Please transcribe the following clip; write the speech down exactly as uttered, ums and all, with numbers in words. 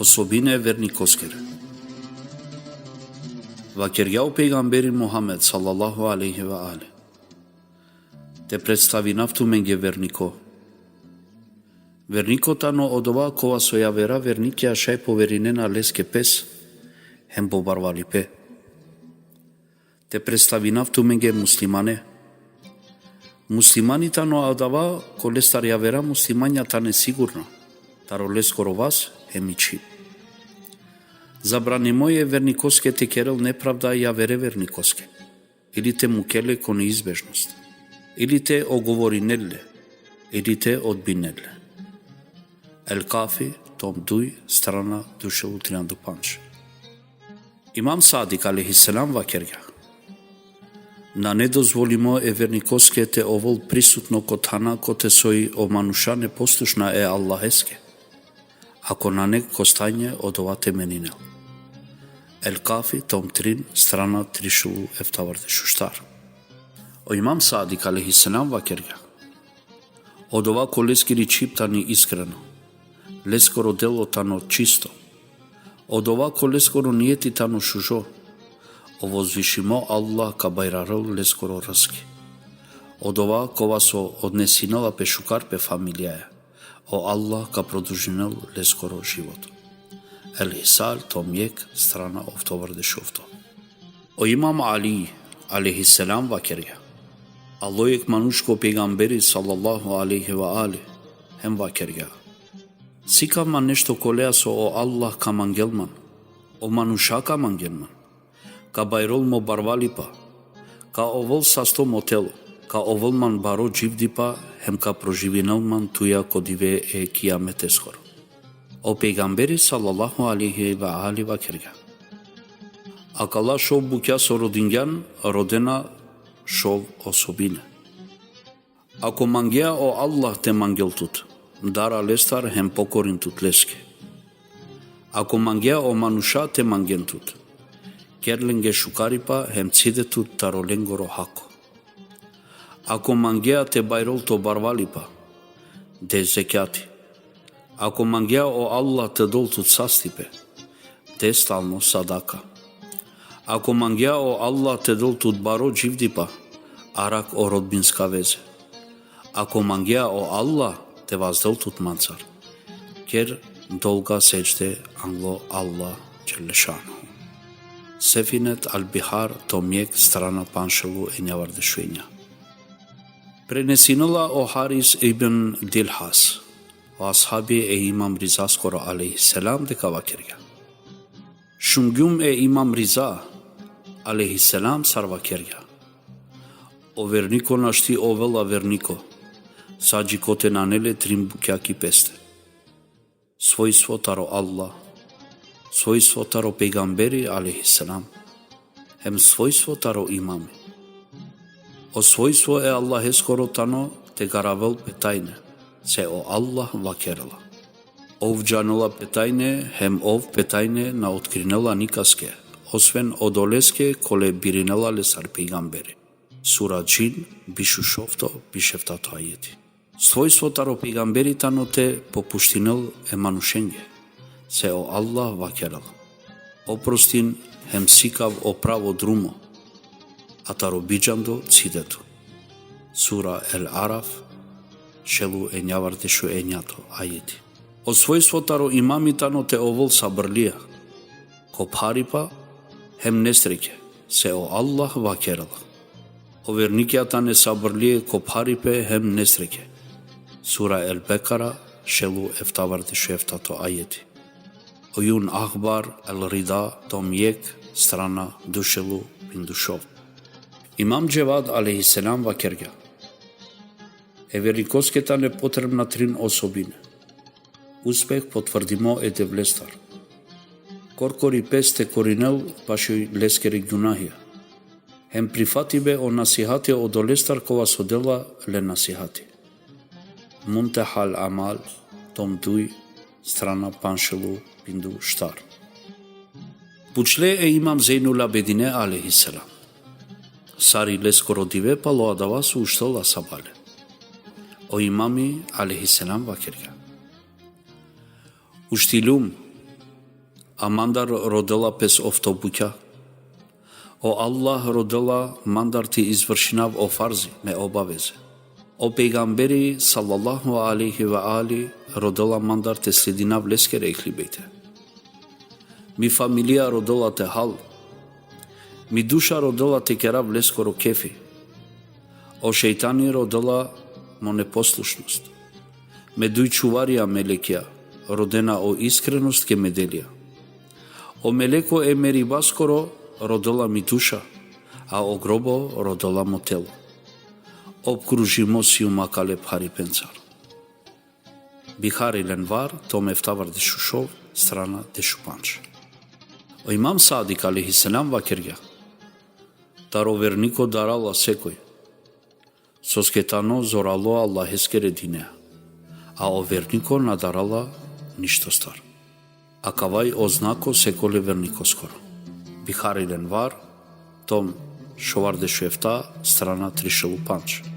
Osobine e vernikoskere. Vakergja o pejgamberi Muhammed sallallahu alejhi ve ali: Te predstavinav tumenge verniko. Verniko tano odova kova so javera vernikija šaj poverinena leske pes, hem po barvalipe. Te predstavinav tumenge muslimane. Muslimani tano adava kolestar javera muslimanja tane sigurna, taro leskoro vas hem i čhib. Zabranimo e vernikoske te kerel nepravda javere vernikoske, ili te mukel le ko neizbežnost, ili te ogovorinel le, ili te odbinel le. El Kafi, tom duj, strana duj šel u trianda u pandž. Imam Sadik alejhi selam vakergja: Nane dozvolimo e vernikoske te ovol prisutno ko thana kote soj o manuša neposlušna e Allaheske, ako nane ko stanje odova te meninel. El Kafi, tom trin, strana tri šel u eftavardeš u štar. O Imam Sadik alejhi selam vakergja: Odova koleskiri čhib tani iskreno, leskoro delo tano čisto. Odova koleskoro nijeti tano šužo, o vozvišimo Allah ka bajrarel leskoro rski. Odova kova so odnesinela pe šukar pe familijaja, o Allah ka produžinel leskoro životo. El Hisal, tom jek, strana oftovardeš ofto. O Imam Ali alejhi selam vakergja: Alo jek manuš ko pejgamberi sallallahu alejhi ve ali, hem vakergja: Sikav man nešto kolea so o Allah ka mangel man, o manuša ka mangen man, ka bajrol mo barvalipa, ka ovol sasto mo telo, ka ovol man baro dživdipa, hem ka proživinel man tuja ko dive e kijameteskoro. O pejgamberi sallallahu alejhi ve ali vakergja: Akala šov bukja so rodingjan, rodena šov osobine. Ako mangea o Allah te mangel tut, dara lestar hem pokorin tut leske. Ako mangea o manuša te mangen tut, ker lenge šukaripa hem cide tut taro lengoro hako. Ako mangea te bajrol to barvalipa, de zekjati. Ako mangea o Allah te dol tut sastipe, de stalno sadaka. Ako mangea o Allah te dol tut baro dživdipa, arak o rodbinska veze. Ako mangea o Allah te vazdel tut mancar, ker dolga sedžde anglo Allah dželle šanuhu. Sefinet al Bihar, tom jek, strana pandž šel u enjavardeš u enja. Prenesinela o Haris ibn Dilhas, o ashabi e Imam Rizaskoro alejhi selam, deka vakergja: Šungjum e Imam Riza alejhi selam sar vakergja: O verniko našti ovela verniko, sa džikote nane le trin bukja ki peste. Svojstvo taro Allah, svojstvo taro pejgamberi alejhi selam, hem svojstvo taro imami. O svojstvo e Allaheskoro tano te garavel pe tajne, se o Allah vakerela: Ov džanela pe tajne, hem ov pe tajne na otkrinela nikaske, osven odoleske kole birinela le sar pejgamberi. Sura Džin, biš u šovto, biš eftato ajeti. Svojstvo taro pejgamberi tano te popuštinel e manušenge, se o Allah vakerela: Oprostin hem sikav o pravo drumo, a taro bidžando cide tu. Sura El Araf, šel u enjavardeš u enjato ajeti. O svojstvo taro imami tano te ovol sabrlija ko pharipa hem nesreke, se o Allah vakerela: O vernikja tane sabrlije ko pharipe hem nesreke. Sura El Bekara, šel u eftavardeš u eftato ajeti. O Jun Ahbar El Rida, tom jek, strana duj šel u pindušov. Imam Dževad alejhi selam vakergja: E vernikoske tane potrebna trin osobine. Uspeh potvrdimo e Devlestar. Korkori pes te korinel pašoj leskere gjunahja. Hem prifatibe o nasihati odolestar kova so dela le nasihati. Muntehal Amal, tom duj, strana pandž šel u pindu štar. Pučle e Imam Zejnul Abidine alejhi selam: Sar i leskoro dive palo adava so uštela sabale? O Imami alejhi selam vakergja: Uštiljum, A mandar rodela pes ofto bukja. O Allah rodela mandar te izvršinav o farzi, me obaveze. O pejgamberi sallallahu alejhi ve ali rodela mandar te sledinav leskere ehli bejte. Mi familija rodela te hal. Mi duša rodela te kerav leskoro kefi. O šejtani rodela mo neposlušnost. Me duj čuvarija melekja rodena o iskrenost ke me delija. O meleko e meribaskoro rodela mi duša, a o grobo rodela mo telo. Opkružimo sijum akale pharipencar. Bihari lenvar, tom efta var dešušov, strana dešupandž. O Imam Sadik alejhi selam vakergja: Taro verniko darala sekoj, soske tano zoralo Allaheskere dine, a o verniko na darala ništo star. Akavaj o znako sekole vernikoskoro. Bihari lenvar, tom šovardešuefta, strana trišelupandž.